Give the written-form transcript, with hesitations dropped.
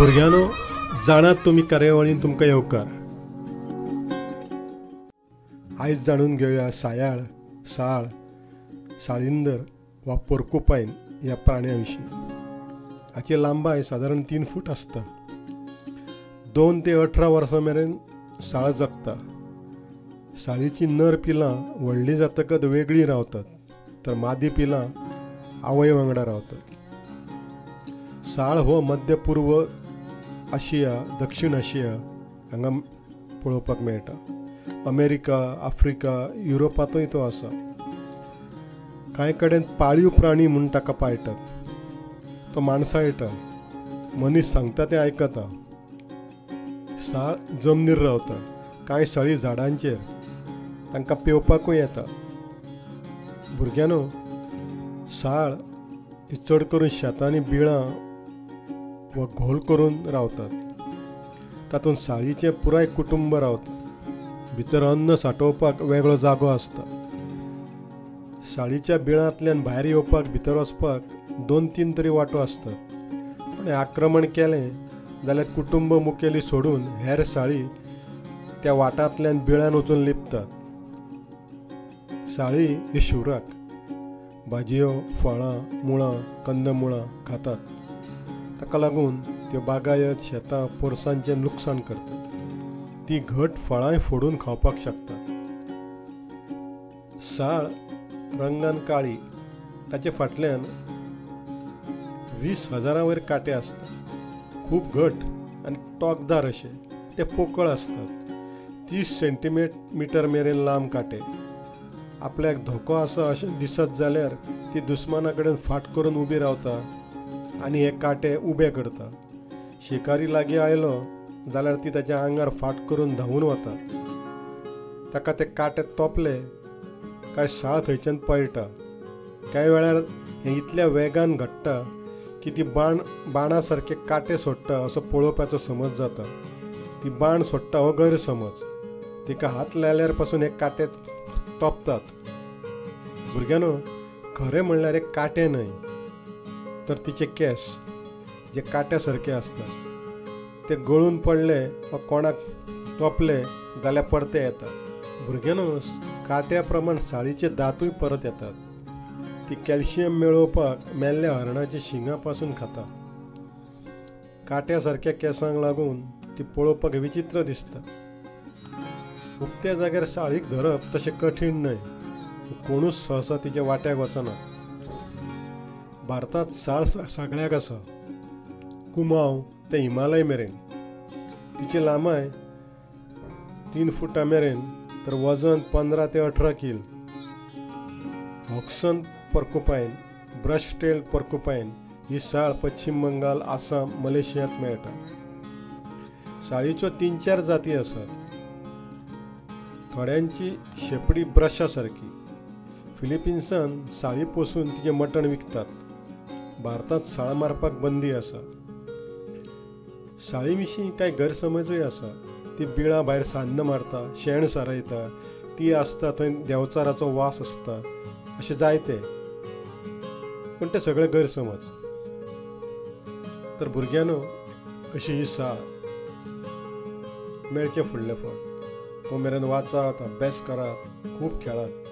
भुरग्यांनो, जाणात तुमी कार्यावळीन तुमकां येवकार. आयज जाणून घेवया सायाळ, साळ, साळिंदर वा पोर्कुपायन ह्या प्राण्या विशीं. हाची लांबाय सादारण 3 फूट आसता. 2 ते 18 वर्सां मेरेन साळ जगता. साळीची नर पिलां व्हडलीं जातकच वेगळीं रावतात, तर मादी पिलां आवय वांगडा रावतात. साळ हो मध्य पूर्व आशिया, दक्षिण आशिया हांगा पळोवपाक मेळटा. अमेरिका, आफ्रिका, युरोपांतूय तो आसा. कांय कडेन पाळीव प्राणी म्हूण ताका पाळटात. तो माणसाळटा, मनीस सांगता तें आयकता. साळ जमनीर रावता, कांय साळी झाडांचेर, तांकां पेंवपाकूय येता. भुरग्यांनो, साळ ही चड करून शेतांनी बिळां वा घोल करून रावतात. तातूंत साळीचें पुराय कुटुंब रावता. भितर अन्न सांठोवपाक वेगळो जागो आसता. साळीच्या बिळांतल्यान भायर येवपाक, भितर वचपाक 2-3 तरी वाटो आसतात. पूण आक्रमण केलें जाल्यार कुटुंब मुखेली सोडून हेर साळी त्या वाटांतल्यान बिळान वचून लिपतात. साळी ही शिवराक, भाजयो, फळां, मुळां, कंदमुळां खातात. ताका लागून त्यो बागायत, शेतां, पोरसांचें लुकसाण करतात. ती घट फळांय फोडून खावपाक शकतात. साळ रंगान काळी, ताचे फाटल्यान 20,000 वयर कांटे आसतात. खूब घट आनी टोकदार अशे ते पोकळ आसतात. 30 सेंटीमीटर मेरेन लांब कांटे. आपल्याक धोको आसा अशें दिसत जाल्यार ती दुस्माना कडेन फाट करून उबी रावता आनी हे कांटे उबे करता. शिकारी लागीं आयलो जाल्यार ती ताच्या आंगार फाट करून धांवून वता. ताका ते कांटे तोपले काय साळ थंयच्यान पळटा. कांय वेळार हें इतल्या वेगान घडटा की ती बाणा सारके कांटे सोडटा असो पळोवपाचो समज जाता. ती बाण सोडटा हो गैरसमज. तिका हात लायल्यार पासून हे कांटे तोपतात. भुरग्यांनो, खरें म्हणल्यार हे कांटे न्हय, तर तिचे केंस जे कांट्या सारके आसतात ते गळून पडले वा कोणाक तोपले जाल्यार परते येतात. भुरग्यांनो, कांट्या प्रमाण साळीचे दांतूय परत येतात. ती कॅल्शियम मेळोवपाक मेल्ल्या हरणाच्या शिंगां पासून खाता. कांट्या सारक्या केंसांक लागून ती पळोवपाक विचित्र दिसता. उक्त्या जाग्यार साळीक धरप तशें कठीण न्हय. कोणूच सहसा तिच्या वाट्याक वचना. भारतांत साळ सगळ्याक आसा, कुमाव ते हिमालय मेरेन. तिची लांबाय 3 फुटां मेरेन, तर वजन 15 ते 18 कील. हॉक्सन पोर्कुपायन, ब्रश टेल पोर्कुपायन ही साळ पश्चिम बंगाल, आसाम, मलेशियांत मेळटा. साळीच्यो 3-4 जाती आसात. थोड्यांची शेपडी ब्रशा सारकी. फिलिपिन्सान साळी पोसून तिचें मटण विकतात. भारतांत साळ मारपाक बंदी आसा. साळी विशीं कांय गैरसमजूय आसा. ती बिळां भायर सान्न मारता, शेण सारयता, ती आसता थंय देंवचाराचो वास आसता, अशें जायते. पूण ते सगळे गैरसमज. तर भुरग्यांनो, अशी ही साळ. मेळचें फुडले फावट. तो मेरेन वाचात, अभ्यास करात, खूब खेळात.